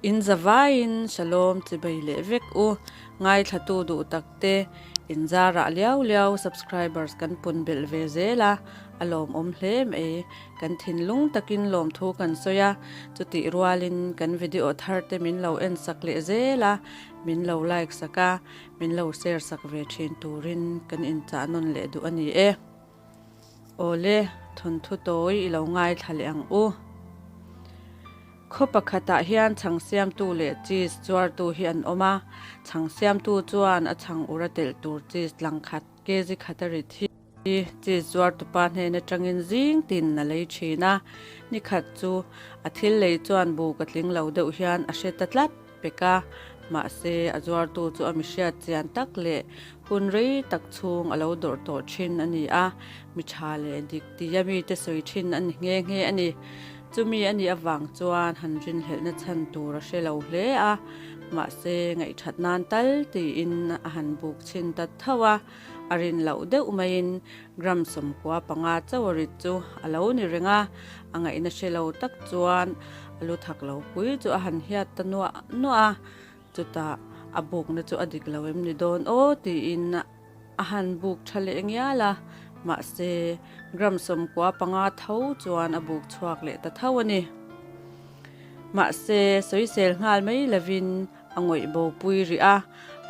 In zavaiin Shalom chibai leh vek u. Ngaithlatu duh tak te, in zarah liau liau subscribers kan pun belh ve zel a, a lawmawm hle mai. Kan thinlung takin lawmthu kan sawi a, chutih rualin kan video thar te min lo en sak leh zel a, min lo like sak a, min lo share sak ve thin turin kan inchah nawn leh duh a ni e. Awle, thawnthu tawi i lo ngaithla leh ang u. Khaw pakhatah hian chhang siamtu leh cheese zuartu hi an awm a, chhang siamtu chuan a chhang ura telh tur cheese lang khat kg khat a rit hi cheese zuartupa hnen atangin zing tin a lei thin a, ni khat chu a thil lei chuan buk a tling lo deuh hian a hre ta tlat pek a, mahse a zuartu chu a mihriat chian tak leh hun rei tak chhung a lo dawrh tawh thin a ni a, mi tha leh dik tia mite sawi thin a ni nghe nghe a ni. Chumi a nih avang chuan han rinhlelhna chhan tur a hre lo hle a, mahse ngaihthat nan tal tiin a han buk chhin ta tho a, a rin loh deuh maiin gram 15 chauh a rit chu a lo ni reng a, a ngaihna hre lo tak chuan a lu thak lo pui chu a han hiat ta nuah nuah a, chutah a bukna chu a dik lo em ni dawn aw tiin a han buk tha leh ngial a, mahse gram 95 tho chuan a buk chhuak leh ta tho a ni. Mahse sawisel nghal mai lovin a ngawih bo pui rih a,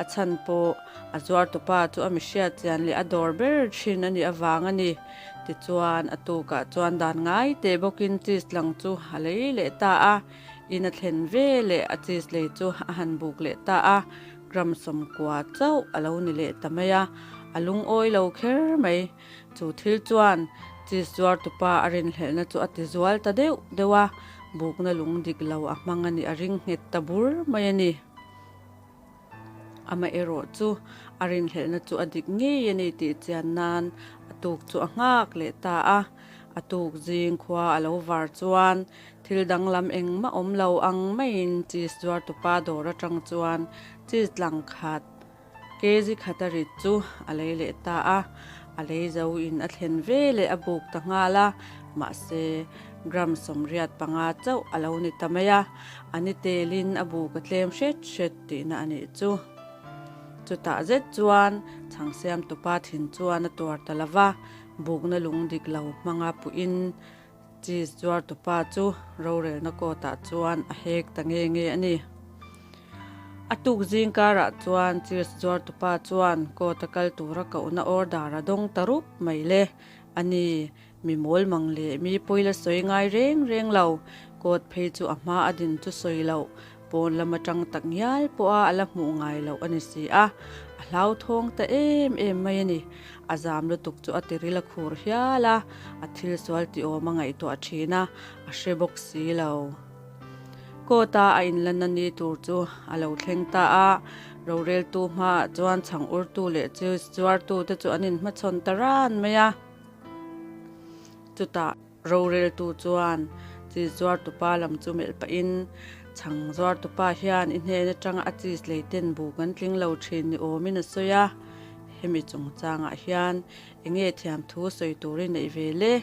a chhan pawh a zuartupa chu a mihriat chian leh a dawr ber thin a nih avang a ni. Tichuan a tukah chuan dan ngai teh bawkin cheese lang chu a lei leh ta a, in a thlen ve leh a cheese lei chu a han buk leh ta a, gram 90 chauh a lo ni leh ta mai a, a lungawi lo kher mai. Chu thil chuan cheese zuartupa a rinhlelhna chu a ti zual ta deuh deuh a, bukna lung dik lo a hmang a nih a ring nghet ta bur mai a ni. Amaherawh chu a rinhlelhna chu a dik ngei a ni tih chian nan a tuk chu a nghak leh ta a. A tuk zing khua a lo var chuan thil danglam engmah awm lo ang maiin cheese zuartupa dawr atang chuan cheese tlang khat Kg khat a rit chu a lei leh ta a, a lei zo in a thlen ve leh a buk ta nghal a, mahse gram 85 chauh a lo ni ta mai a, a ni telin a buk a tlem hret hret tihna a nih chu. Chutah zet chuan chhangsiam tupa thin chuan a tuar ta lo va, bukna lung dik lo hmanga puhin Cheese zuartupa chu rorelna court-ah chuan a hek ta nge nge a ni. A tuk zing karah chuan cheese zuartupa chuan court-a kal tura kohna order a dawng ta rup mai le. A ni, mi mawl mang leh mi pawi la sawi ngai reng reng lo. Court phei chu a hma a din chu sawi loh, pawn lam atang tak ngial pawha a la hmuh ngai loh a ni si a, a hlauthawng ta em em mai a ni. A zam lutuk chu a tiril a khur hial a, a thil sual tih awm a ngaihtuah thin a, a hre bawk si lo. Court-a a inlanna ni tur chu a lo thleng ta a, roreltu hmaah chuan chhang urtu leh zuartu te chu an inhmachhawn ta ran mai a. Chutah roreltu chuan cheese zuartupa lam chu melh pahin, Chhang zuartupa hian i hnen atanga a cheese lei ten bu kan tling lo thin ni awmin a sawi a, hemi chungchangah hian enge thiamthu sawi tur i neih ve le?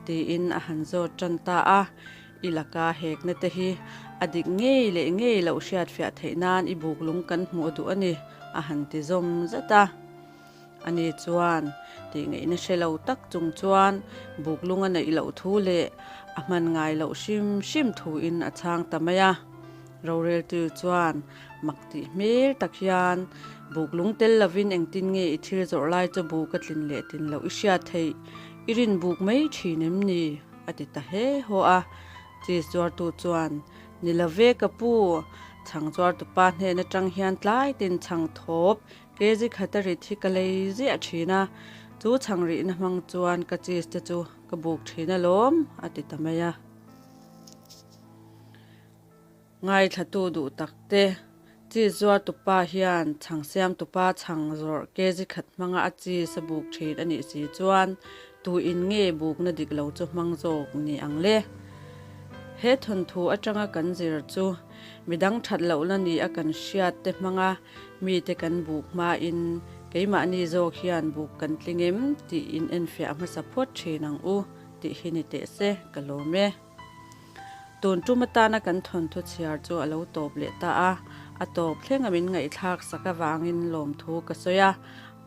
tiin a han zawt tan ta a. I laka hekna te hi a dik ngei leh ngei loh hriatfiah theih nan i buk lung kan hmuh duh a ni, a han ti zawm zat a. Ani chuan tih ngaihna hre lo tak chung chuan buk lung a neih loh thu leh a hman ngai loh hrim hrim thuin a chhang ta mai a. Roreltu chuan mak tih hmel tak hian buk lung tel lovin engtin nge i thil zawrh lai chu buk a tlin leh tin loh i hriat theih i rin buk mai thin em ni? a ti ta he haw a. Cheese zuartu chuan Ni lo ve ka pu, chhang zuartupa hnen atang hian tlai tin chhang thawp Kg khat a rit hi ka lei ziah thin a, chu chhang rihna hmang chuan ka cheese te chu ka buk thin alawm, a ti ta mai a. Ngaithlatu duh tak te, cheese zuar tupa hian chhang siam tupa chhang zawrh kg khat hmanga a cheese a buk thin a nih si chuan tu in nge bukna dik lo chu hmang zawk ni ang le? He thawnthu atanga kan zir chu midang that lohna ni a kan hriat te hmanga Mite kan buk hmain keimahni zawk hian buk kan tling em tih in enfiah hmasa phawt thin ang u tih hi ni teh se ka lawm e. Tun tum atana kan thawnthu chhiar chu a lo tawp leh ta a, a tawp thleng a min ngaihthlak sak avangin lawmthu ka sawi a,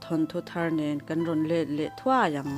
thawnthu thar nen kan rawn let leh thuai ang.